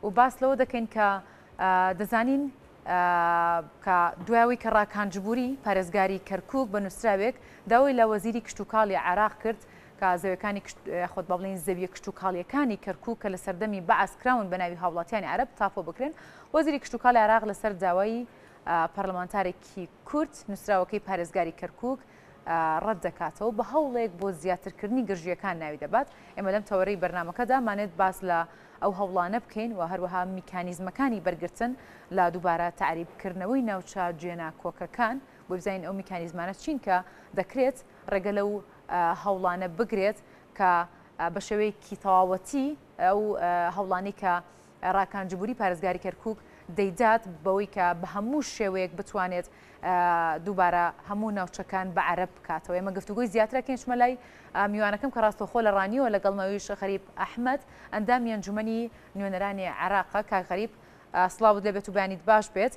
و باس لەوە دەکەین کە دەزانین کە دوای ئەوەی کە ڕاکان جبوری پارێزگاری کەرکوک بە نووسراوێک داوای لە وەزیری کشتوکاڵی عێراق کرد کە زەویەکانی یاخود با بڵێین زەویە کشتوکاڵیەکانی کەرکوک کە لە سەردەمی بەعس کراون بە ناوی هاوڵاتیانی عەرەب تاپۆ بکرێن. وەزیری کشتوکاڵی عێراق لەسەر داوای پەرلەمانتارێکی کورد نووسراوەکەی پارێزگاری کەرکوک ڕەت دەکاتەوە بە هەوڵێک بۆ زیاترکردنی گرژییەکان ناوی دەبات. ئێمە لەم تەوەرەی بەرنامەکەدا مانێت باس لە ئەو هەوڵانە بکەین و هەروەها میکانیزمەکانی بەرگرتن لە دووبارە تەعریبکردنەوەی ناوچە جێناکۆکەکان بۆ بزانین ئەو میکانیزمانە چین کە دەکرێت ڕێگە لەو هەوڵانە بگرێت کە بە شێوەیەکی تەواوەتی ئەو هەوڵانەی کە ڕاکان جبوری پارێزگاری کەرکوک دەیدات بەوەی کە بە هەموو شێوەیەک بتوانێت دووبارە هەموو ناوچەکان بە عەرەب بکاتەوە. ئێمە گفتوگۆی زیاتر ئەکەین چمە لای میوانەکەم کە ڕاستەوخۆ لە ڕانیەوە لەگەڵ مەویش غەریب ئەحمەد ئەندامی ئەنجومەنی نوێنەرانی عێراقە. کاک غەریب سڵاوت لێبێت و بەیانیت باش بێت.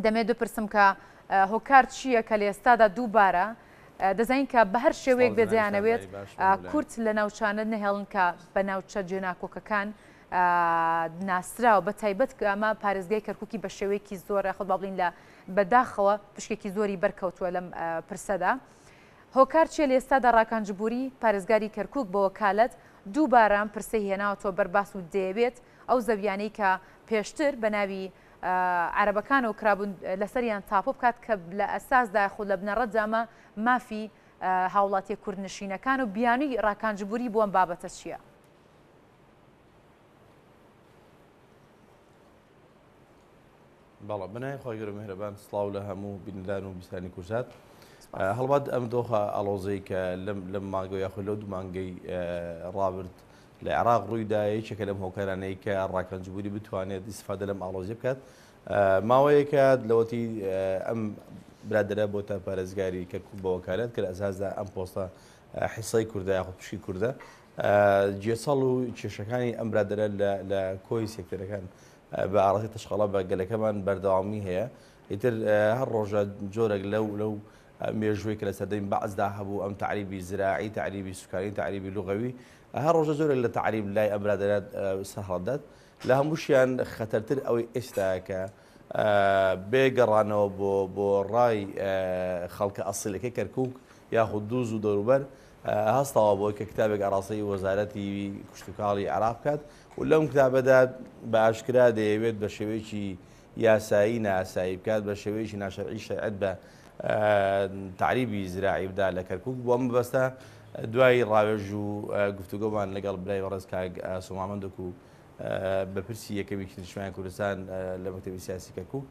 دەمێت بپرسم کە هۆکار چییە کە لە ئێستادا دووبارە دەزانین کە بە هەر شێوەیەک بێت دەیانەوێت کورد لە ناوچانە نەهێڵن کە بە ناوچە جێناکۆکەکان ناسراوە بە تایبەت کە ئەمە پارێزگای کەرکوکی بە شێوەیەکی زۆر یاخود با بڵین لە بەداخەوە پشکێکی زۆری بەرکەوتووە لەم پرسەدا. هۆکار چیە لە ئێستادا ڕاکان جبوری پارێزگاری کەرکوک بە وەکالەت دووبارە ئەم پرسەی هێناوەتەوە بەر باس و دەیەوێت ئەو زەویانەی کە پێشتر بە ناوی عەرەبەکانەوە کرابوون لەسەریان تاپۆ بکات کە لە ئەساسدا یاخود لە بنەڕەتدا ئەمە مافی هاوڵاتیە کوردنشینەکان و بیانووی ڕاکان جبوری بۆ ئەم بابەتە چییە؟ بەڵێ بەناوی خوای گەورە میهرەبان سڵاو لە هەموو بینەران و بیستانی کوردسات. هەڵبەت ئەم دۆخە ئاڵۆزەی کە لەم لەم مانگە یاخود لەو دوو مانگەی ڕابرد لە عێراق ڕوویدا یەکێکە لەم هۆکارانەی کە ڕاکان جبوری بتوانێت ئیسفادە لەم ئاڵۆزیە بکات. ماوەیەکە لەوەتی ئەم برادەرە بۆتە پارێزگاری کەرکوک بە وەکالەت کە لە ئەساسدا ئەم پۆستە حیسەی کوردە یاخود پشکی کوردە گێچەڵ و کێشەکانی ئەم برادەرە لە کۆی سێکتەرەکان بە ئاڕاستەی تەشقەڵە بە گەلەکەمان بەردەوامی هەیە. ئیتر هەر ڕۆژە جۆرێک لەو لەو مێژووی کە لە سەردەمی بەعسدا هەبوو ئەم تەعریبی زراعی، تەعریبی سوکانی، تەعریبی لوغەوی هەر ڕۆژە جۆرێک لە تەعریب لای ئەم برادەرە سەرهەڵدات. لە هەمووشیان خەتەرتر ئەوەی ئێستایە کە بێ گەڕانەوە بۆ بۆ ڕای خەڵکە ئەسیلەکەی کەرکووک یاخود دووز و دەوروبەر هەستاوە بۆی کە کتابێک ئاڕاستەی وەزارەتی کشتوکاڵی عێراق بکات و لەم کتابەدا بە ئاشکرا دەیەوێت بە شێوەیەکی یاسایی نایاسایی بکات بە شێوەیەکی ناشەرعی شەرعیەت بە تەعریبی زراعی بدا لە کەرکوک. بۆ ئەم مەبەستە دوای ڕاوێژ و گفتوگۆمان لەگەڵ برای بەڕێز کاک ئاسۆ مامەندۆک و بەرپرسی یەکەمی نیشتمانی کوردستان لە مەکتەبی سیاسی کەرکوک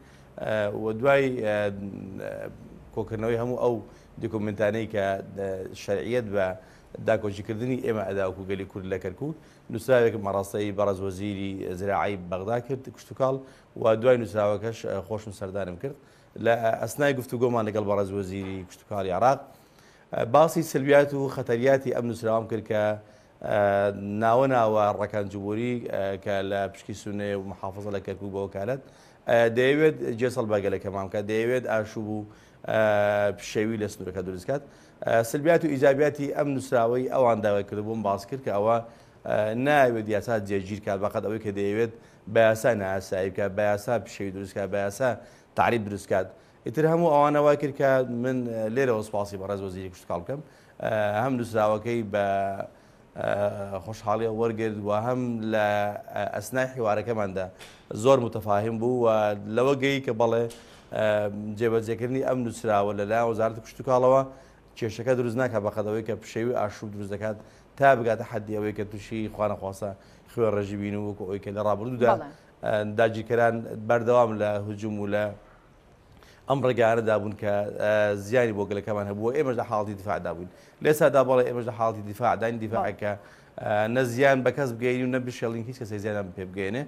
و دوای کۆکردنەوەی هەموو ئەو دیکۆمنتانەی کە شەرعیەت بە داکۆکیکردنی ئێمە ئەدا وەکو گەلی کورد لە کەرکوک، نووسراوێکم ئاڕاستەی بەڕێز وەزیری زراعەی بەغدا کرد، کشتوکاڵ، و دوای نووسراوەکەش خۆشم سەردانم کرد. لە ئەسنای گفتوگۆمان لەگەڵ بەڕێز وەزیری کشتوکاڵی عێراق باسی سلبیات و خەتەریاتی ئەم نووسراوەم کرد کە ناوە ناوە ڕەکان جبوری کە لە پشکی سونەیە و محافظە لە کەرکوک بە وەکالەت دەیەوێت جێسەڵ بە گەلەکەمان بکات، دەیەوێت ئاشوب و پشێوی لە سنوورەکە دروست کات. سلبیات و ئیجابیاتی ئەم نووسراوەی ئەوان داوای کردبووم باس کرد کە ئەوە نایەوێت یاسا جێگیر کات بەقەد ئەوەی کە دەیەوێت بە یاسا نایاسایی بکات، بە یاسا پشێوی دروست کات، بە یاسا تەعریب دروست کات. ئیتر هەموو ئەوانە وای کرد کە من لێرەوە سوپاسی بەڕێز وەزیری کشتوکاڵ بکەم، هەم نووسراوەکەی بە خۆشحاڵیەوە وەرگرت و هەم لە ئەسنای حیوارەکەماندا زۆر متەفاهم بوو و لەوە گەی کە بەڵێ جێبەجێکردنی ئەم نووسراوە لەلایەن وەزارەتی کشتوکاڵەوە کێشەکە دروست ناکات بەقەد ئەوەی کە پشێوی ئاشوب دروست دەکات تا بگاتە حەدی ئەوەی کە تووشی خوانەخواستە خوێنڕێژی بین و وەکو ئەوەی کە لە ڕابردوودا داگیرکەران بەردەوام لە هجوم و لە ئەم ڕێگایانەدا بوون کە زیانی بۆ گەلەکەمان هەبوو ئێمەش لە حاڵەتی دیفاعدا بووین لە ئێستادا بەڵێ ئێمەش لە حاڵەتی دیفاعداین دیفاعێک کە نە زیان بە کەس بگەین و نە بشێڵین هیچ کەسێک زیانیان پێ بگەێنێ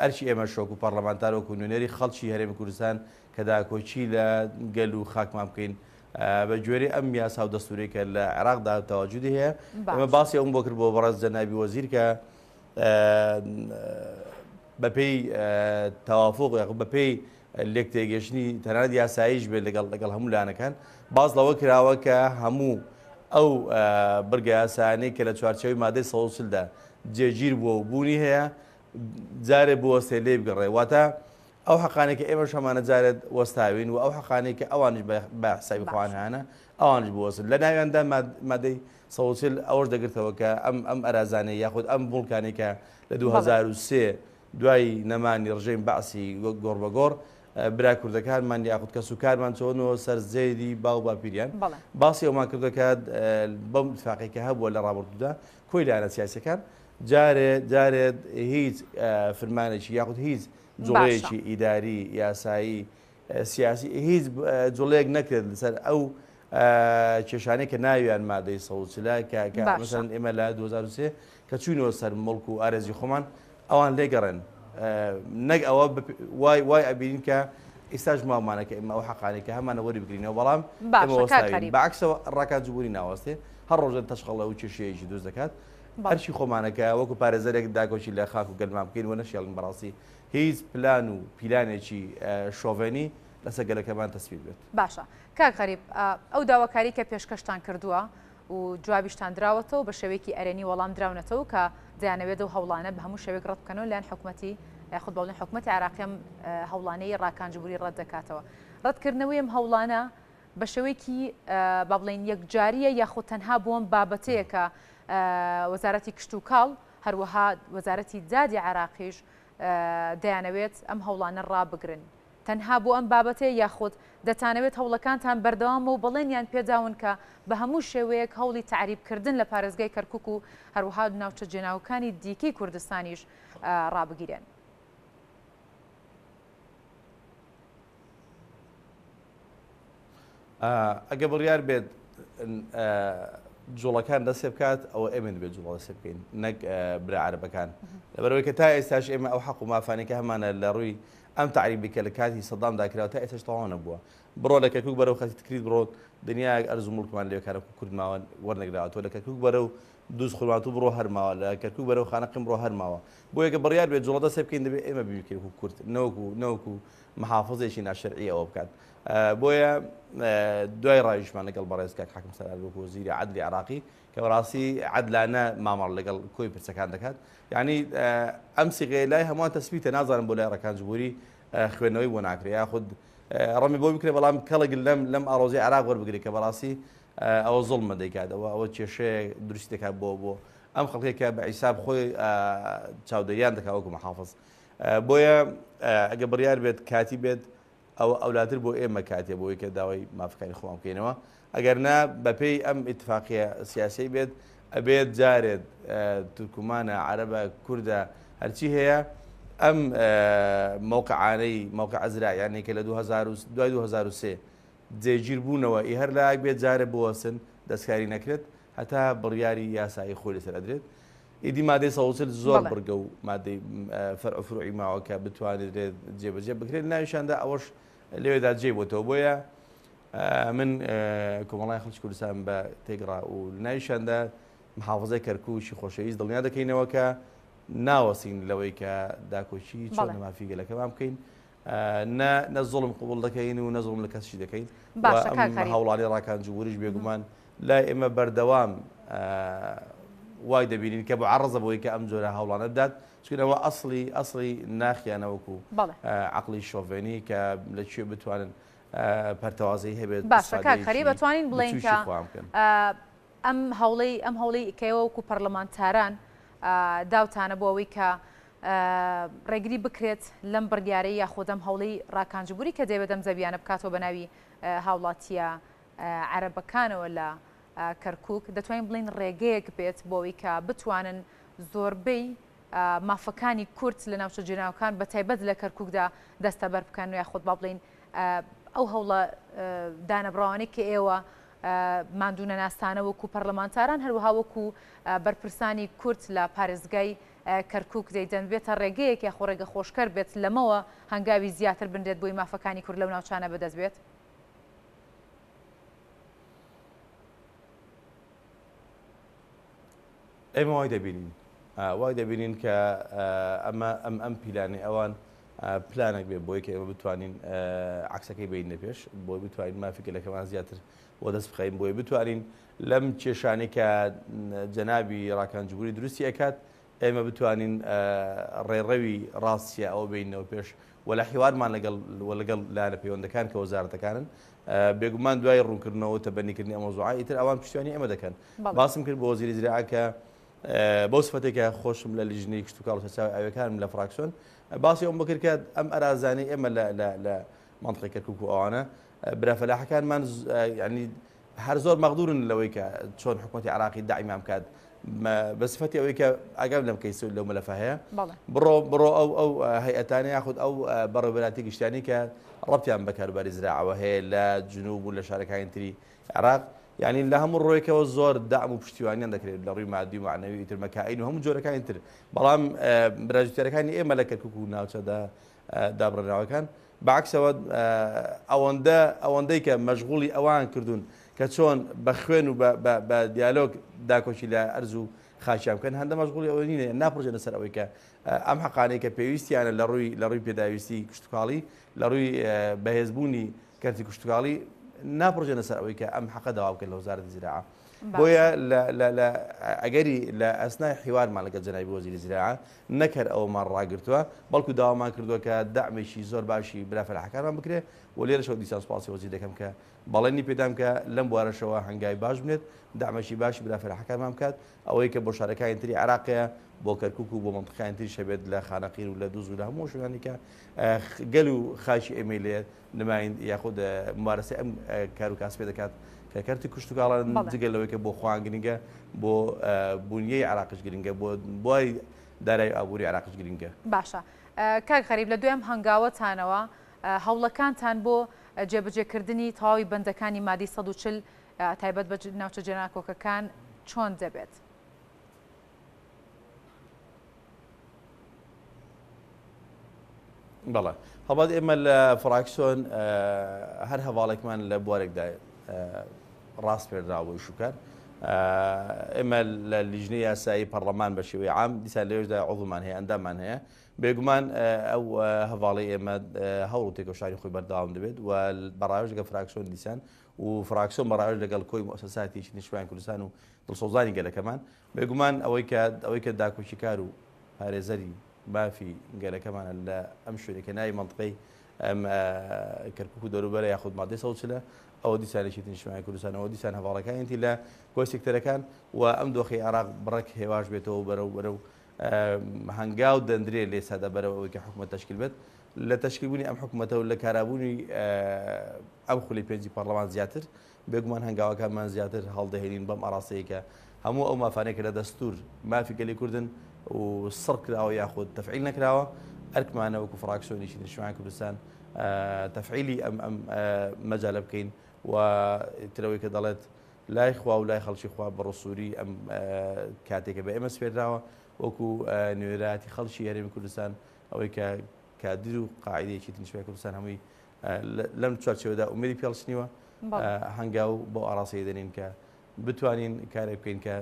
ئەرکی ئێمەش وەکو پەرلەمانتار وەکو نوێنەری خەڵکی هەرێمی کوردستان کە داکۆکی لە گەل و خاکمان بکەین بە گوێرەی ئەم یاسا و دەستورەی کە لە عێراقدا تەواجودی هەیە ئێمە باسی ئەوم بۆ کرد بۆ بەڕێز جەنابی وەزیر کە بەپێی تەوافوق یاخود بەپێی لێکتێگەشتنی تەنانەت یاساییش بێت لەگەڵ لەگەڵ هەموو لایەنەکان باس لەوە کراوە کە هەموو ئەو بڕگە یاسایانەی کە لە چوارچێوەی مادەی 140 دا جێگیر بووە و بوونی هەیە جارێ بوەستێ لێی بگەڕێ واتە ئەو حەقانەی کە ئێمەش هەمانە جارێ وەستاوین و ئەو حەقانەی کە ئەوانیش بە حسابی خۆیان باشە. هەیانە ئەوانیش بوەستن لە ناویاندا مادەی 140 ئەوەش دەگرتەوە کە ئەم ئەم ئەرازانەی یاخود ئەم موڵکانەی کە لە بەڵێ. 2003 دوای نەمانی ڕژێمی بەعسی گۆڕ بە گۆڕ برا کوردەکانمان یاخود کەسوکارمان چۆنەوە سەر زێدی باو باپیریان بەڵێ. باسی ئەومان کردووە کە بەم اتفاقی کە هەبووە لە ڕابردوودا کۆی لایەنە سیاسیەکان جارێ جارێ هیچ فرمانێکی یاخود هیچ باشە. جوڵەیەکی ئیداری یاسایی سیاسی هیچ جوڵەیەک نەکرێت لەسەر ئەو کێشانەی کە ناویان مادەی 140 کە کە باشە. مەسەلەن ئێمە لە 2003 کە چوینەوە سەر موڵک و ئارێزی خۆمان ئەوان لێگەڕێن نەک ئەوە وای وای ئەبینین کە ئیستاش ماومانە کە ئێمە ئەو حەقانەی کە هەمانە وەری بگرینەوە بەڵام ئێمە باشە کاک وەستاوین غەریب. بەعکسەوە ڕاکان جبوری ناوەستێ هەر ڕۆژە تەشقەڵە و کێشەیەکی دروست دەکات بەڵێ. ئەرکی خۆمانە کە وەکو پارێزەرێک داکۆکی لە خاک و گەلمان بکەین و نەشێڵین بەڕاستی هیچ پلان و پیلانێکی شۆڤێنی لەسەر گەلەکەمان تەسبیت بێت. باشە کاک غەریب ئەو داواکاری کە پێشکەشتان کردووە و جوابیشتان دراوەتەوە بە شێوەیەکی ئەرێنی وەڵام دراونەتەوە کە دەیانەوێت ئەو هەوڵانە بە هەموو شێوەیەک ڕەت بکەنەوە لایەن حکومەتی یاخود بەڵێن حکومەتی عێراقی ئەم هەوڵانەی ڕاکان جبوری ڕەت دەکاتەوە. ڕەتکردنەوەی ئەم هەوڵانە بە شێوەیەکی با بڵێین یەکجارییە یاخود تەنها بۆ ئەم بابەتەیە کە وەزارەتی کشتوکاڵ هەروەها وەزارەتی دادی عێراقیش دەیانەوێت ئەم هەوڵانە ڕابگرن تەنها بۆ ئەم بابەتەیە یاخود دەتانەوێت هەوڵەکانتان بەردەوامە و بەڵێنیان پێداون کە بە هەموو شێوەیەک هەوڵی تەعریبکردن لە پارێزگای کەرکوک و هەروەها ناوچە جێناوەکانی دیکەی کوردستانیش ڕابگیرێن؟ ئەگە بڕیار بێت جوڵەکان دەست پێ بکات ئەوە ئێمە دەبێت جوڵە دەست پێ بکەین نەک برا عەرەبەکان لەبەرئەوەی کە تا ئێستاش ئێمە ئەو حەق و مافانەی کە هەمانە لە ڕووی ئەم تەعریبی کە لە کاتی سەدامدا کراوە تا ئێستاش تەواو نەبووە بڕۆ لە کەرکوک بەرەو خەتی تکریت بڕۆ دنیایەک ئەرز و موڵکمان لەوێ کارەکو کورد ماوە وەرنەگراوەتەوە لە کەرکوک بەرەو دوز خورماتوو بڕۆ هەر ماوە لە کەرکوک بەرەو خانەقین بڕۆ هەر ماوە بۆیە گە بڕیار بێت جوڵە دەست پێ بکەین دەبێت ئێمە بیکەین وەکو کورد نەوەکو نەوەکو محافزێکی ناشەرعی ئەوە بکات بۆیە دوای ڕاویشمان لەگەڵ بەڕێز کاک حاکم سەرار وەکو وەزیری عەدلی عێراقی کە بەڕاستی عەدلانە مامەڵە لەگەڵ کۆی پرسەکان دەکات یعنی ئەم سیغەیە لای هەمووان تەسبیتە نازانم بۆ لای ڕەکان جبوری خوێندنەوەی بۆ ناکرێ یاخود ڕەمی بۆ بکرێ بەڵام کەڵک لەم لەم ئاڕۆزی عێراق وەربگرێت کە بەڕاستی ئەوە زوڵمە دەیکات ئەوە ئەوە کێشەیە دروستی دەکات بۆ بۆ ئەم خەڵکێک کە بە عیساب خۆی چاودێریان دەکات وەکو محافظ بۆیە ئەگە بڕیار بێت کاتی بێت ئەوە ئەولاتر بۆ ئێمە کاتیە بۆی کە داوای مافەکانی خۆمان بکەینەوە ئەگەر نا بەپێی ئەم ئیتفاقیە سیاسیەی بێت ئەبێت جارێت تورکمانە عەرەبە کوردە هەرچی هەیە ئەم مەوقعانەی مەوقع زراعیانەی کە لە 2000 دوای 2003 جێگیر بوونەوە ئی هەر لایەک بێت جارێ بوەستن دەستکاری نەکرێت هەتا بڕیاری یاسایی خۆی لەسەر ئەدرێت ئیدی مادەی 140 زۆر بڕگە و مادەی فەرع و فروعی ماوە کە بتوانرێت جێبەجێ بکرێت ناویشاندا ئەوەش لەوێدا جێ بۆتەوە بۆیە من کۆمەڵای خەڵکی کوردستان بە تێگڕا و ناویشاندا محافظەی کەرکووکی خۆشەویست دڵنیا دەکەینەوە کە ناوەسین لەوەی کە داکۆکی چۆن مافی گەلەکەمان بکەین نە نە زوڵم قبوڵ دەکەین و نە زوڵم لە کەسیش دەکەین. باشە کاک ئەم غەریب. هەوڵانەی ڕاکان جبوریش بێگومان لای ئێمە بەردەوام وای دەبینین کە معەڕەزە بۆی کە ئەم جۆرە هەوڵانە بدات چونکە ئەوە ئەسڵی ئەسڵی ناخیانە وەکو بەڵێ. عەقڵی شۆڤێنی کە لە کوێ بتوانن پەرتەوازەی هەبێت باشە کاک غەریب ئیسفادەیەکی ئەتوانین بڵێین بچووکی کە خۆیان بکەن. ئەم هەوڵەی ئەم هەوڵەی کە ئێوە وەکو پەرلەمانتاران داوتانە بۆ ئەوەی کە ڕێگری بکرێت لەم بڕیارەی یاخود ئەم هەوڵەی ڕاکان جبوری کە دەیەوێت ئەم زەویانە بکاتەوە بە ناوی هاوڵاتییە عەرەبەکانەوە لە کەرکوک، دەتوانین بڵێین ڕێگەیەک بێت بۆ ئەوەی کە بتوانن زۆربەی مافەکانی کورد لە ناوچە جێناوەکان بە تایبەت لە کەرکوکدا دەستەبەر بکەن یاخود با بڵێین ئەو هەوڵە دانەبڕاوانەی کە ئێوە ماندوونەناسانە وەکو پەرلەمانتاران هەروەها وەکو بەرپرسانی کورد لە پارێزگای کەرکوک دەیدەن بێتە ڕێگەیەک یاخۆ ڕێگە خۆشکەر بێت لەمەوە هەنگاوی زیاتر بنرێت بۆی مافەکانی کورد لەو ناوچانە بەدەست بێت؟ ئێمە وای دەبینین وای دەبینین کە ئەمە ئەم ئەم پیلانەی ئەوان پلانێک بێ بۆی کە ئێمە بتوانین عکسەکەی بینە پێش بۆی بتوانین مافی گەلەکەمان زیاتر بۆ دەست بخەین بۆی بتوانین لەم کێشانەی کە جەنابی ڕاکان جبوری دروستی ئەکات ئێمە بتوانین ڕێڕەوی ڕاست چیە ئەوە بێنینەوە پێش و لە حیوارمان لەگەڵ و لەگەڵ لایەنە پەیوەندەکان کە وەزارەتەکانن بێگومان دوای ڕوونکردنەوە و تەبەنیکردنی ئەم مەوزوعە ئیتر ئەوان پشتیوانی ئێمە دەکەن. باسم کرد بۆ وەزیری زراعە کە بەو سفەتێک کە خۆشم لە لیژنەی کشتوکاڵ و سەرچاوەی ئاویەکانم لە فراکسیۆن باسی ئەوم بکرد کە ئەم ئەرازانەی ئێمە لە لە لە مەنتقەی کەرکوک و ئەوانە برا فەلاحەکانمان یعنی هەر زۆر مەغدورن لەوەی کە چۆن حکوومەتی عراقی داعیمان بکات بە سفەتی ئەوەی کە ئاگام لەم کەیس لەو مەلەفە هەیە بڕۆ بڕۆ ئەو ئەو هەیئەتانە یاخود ئەو بەڕێوەبەراتی گشتیانی کە ڕەبتیان بە کاروباری زراعەوە هەیە لە جنوب و لە شارەکانی تری عێراق یعنی لە هەموو ڕوویەکەوە زۆر دەعم و پشتیوانیان دەکرێت لە ڕووی مادی و معنەوی ئیتر مەکائین و هەموو جۆرەکانی تر بەڵام براجوتیارەکانی ئێمە لە کەرکوک و ناوچەدا دابڕێنراوەکان بەعکسەوە ئەوەندە ئەوەندەی کە مەشغوڵی ئەوان کردوون کە چۆن بە خوێن و بە دیالۆگ داکۆکی لە ئەرز و خاچیان بکەن هەندە مەشغوڵی ئەوە نینە ناپڕژێنە سەر ئەوەی کە ئەم حەقانەی کە پێویستیانە لە ڕووی لە ڕووی پێداویستی کشتتوکاڵی لە ڕووی بەهێزبوونی کەرتی کشتتوکاڵی ناپڕژێنە سەر ئەوەی کە ئەم حەقە داوا بکەن لە وەزارەتی زراعە بۆیە لە ئەگەری لە ئەسنای حیوارمان لەگەڵ جەنابی وەزیری زراعە نەک هەر ئەوەمان ڕاگرتووە بەڵکو داوامان کردووە کە دەعمێکی زۆر باشی برا فەلاحەکانمان بکرێ و لێرەشەوە دیسان سوپاسی وەزیر دەکەم کە بەڵێنی پێدام کە لەم بوارەشەوە هەنگاوی باش بنێت دەعمێکی باشی برا فەلاحەکانمان بکات ئەوەی کە بۆ شارەکانی تری عێراقەیە بۆ کەرکوک و بۆ مەنتقەکانی تریش هەبێت لە خانەقین و لە دوز و لە هەموو شوێنانی کە گەل و خاکی ئێمەی لێ نمایند یاخود ممارەسەی ئەم کار و کاسپێ دەکات کە کەرتی کشتوکاڵە جگە لەوەی کە بۆ خۆیان گرنگە بۆ بونیەی عێراقیش گرنگە بۆ بواری دارایی و ئابووری عێراقیش گرنگە. باشە کاک غەریب لە دوای ئەم هەنگاوەتانەوە هەوڵەکانتان بۆ جێبەجێکردنی تەواوی بەندەکانی مادەی 140 تایبەت بە ناوچە جێناکۆکەکان چۆن دەبێت؟ بەڵێ هەڵبەت ئێمە لە فراکسۆن هەر هەواڵێکمان لە بوارێکدا ڕاستپێردراوە بۆ ئیشوکار ئێمە لە لیژنەی یاسایی پەرلەمان بە شێوەی عام دیسان لەوێشدا عضومان هەیە ئەندامان هەیە بێگومان ئەو هەواڵی ئێمە هەوڵ و تێکۆشانی خۆی بەردەوام دەبێت و بەڕاوێژ لەگەڵ فراکسیۆن دیسان و فراکسیۆن بەڕاوێژ لەگەڵ کۆی موسەساتی نیشتمانی کوردستان و دڵسۆزانی گەلەکەمان بێگومان ئەوەی کە ئەوەی کە داکۆکیکار و پارێزەری مافی گەلەکەمانە لە ئەم شوێنەی کە ناوی مەنتقەی ئەم کەرکوک و دەوروبەرە یاخود مادەی 140 ئەوە دیسان یەکێتی نیشتمانی کوردستان ئەوە دیسان هەڤاڵەکانیەتی لە کۆی سێکتەرەکان و ئەم دۆخی عێراق بڕێک هێواش بێتەوە بەرەو بەرەو هەنگاو دەندرێ لێ سادە بەرەو ئەوەی کە حکوومەت تەشکیل بێت لە تەشکیلبوونی ئەم حکوومەتە و لە کارابوونی ئەم خولی پێنجی پەرلەمان زیاتر بێگومان هەنگاوەکانمان زیاتر هەڵدەهێنین بەم ئاڕاستەیە کە هەموو ئەو مافانەی کە لە دەستوور مافی گەلی کوردن و سڕ کراوە یاخود تەفعیل نەکراوە ئەرکمانە وەکو فراکسیۆنێکی نیشتمانی کوردستان تەفعیلی ئەم ئەم مەجالە بکەین و ترەوەی کە دەڵێت لای خوا و لای خەڵکی خوا بە ڕسووری ئەم کاتێکە بە ئێمە سپێردراوە وەکو نوێنەرایەتی خەڵکی هەرێمی کوردستان ئەوەی کە کادر و قاعدەیەکی نیشتمانی کوردستان هەمووی لەم چوارچێوەدا ئومێدی پێڵچنیوە هەنگاو بۆ ئاڕاستەی دەنین کە بتوانین کارێک بکەین کە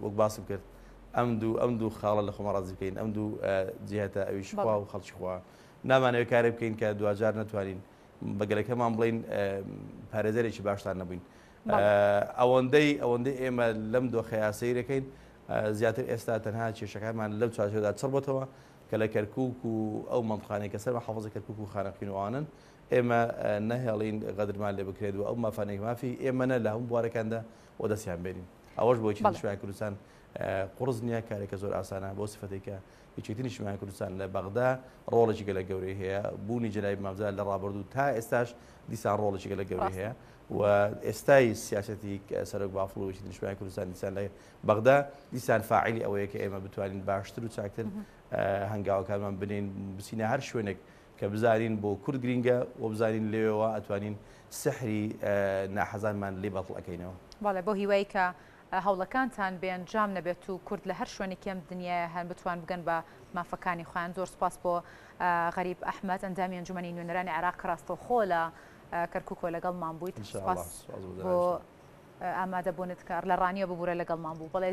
وەک باسم کرد ئەم دوو ئەم دوو خاڵە لە خۆمان ڕازی بکەین ئەم دوو جیهتە ئەویش خوا و خەڵکی خوا نامانەوێت کارێک بکەین کە دواجار نەتوانین بە گەلەکەمان بڵین پارێزەرێکی باشتان نەبووین ئەوەندەی ئەوەندەی ئێمە لەم دۆخەیە سەیرەکەین زیاتر ئێستا تەنها کێشەکانمان لەو چوارچێوەدا چڕ بۆتەوە کە لە کەرکوک و ئەو مەنتقانەی کە سەر بە حافزە کەرکوک و خانەقین و ئەوانەن ئێمە نەهێڵین غەدرمان لێ بکرێت و ئەو مافانەی مافی ئێمەنە لە هەموو بوارەکاندا وەدەستیان بێنین ئەوەش بۆ یەکێتی نیشتمانی کوردستان قوڕس نییە کارێکە زۆر ئاسانە بۆ سفەتێک کە یەکێتی نیشتمانی کوردستان لە بەغدا ڕۆڵێکی گەلە گەورەی هەیە بوونی جەنابی مامجلال لە ڕابردوو تا ئێستاش دیسان ڕۆڵێکی گەلە گەورەی هەیە و ئێستای سیاسەتی سەرۆک بافڵ و یەکێتی نیشتمانی کوردستان دیسان لە بەغدا دیسان فاعلی ئەوەیە کە ئێمە بتوانین باشتر و چاکتر هەنگاوەکانمان بنین بچینە هەر شوێنێک کە بزانین بۆ کورد گرینگە و بزانین لەوێوە ئەتوانین سحری ناحەزانمان لێ بەتڵ ئەکەینەوە. بەڵێ بەو هیوای کە هەوڵەکانتان بێ ئەنجام نەبێت و کورد لە هەر شوێنێکی ئەم دنیایە هەن بتوان بگەن بە مافەکانی خۆیان. زۆر سوپاس بۆ غەریب ئەحمەد ئەندامی ئەنجومەنی نوێنەرانی عێراق کە ڕاستەوخۆ لە کەرکوکەوە لەگەڵمان بوویت. ان شاء الله سوپاس بۆ ئامادەبوونت کە لە ڕانیە ببورە لەگەڵمان بوو. بەڵێ.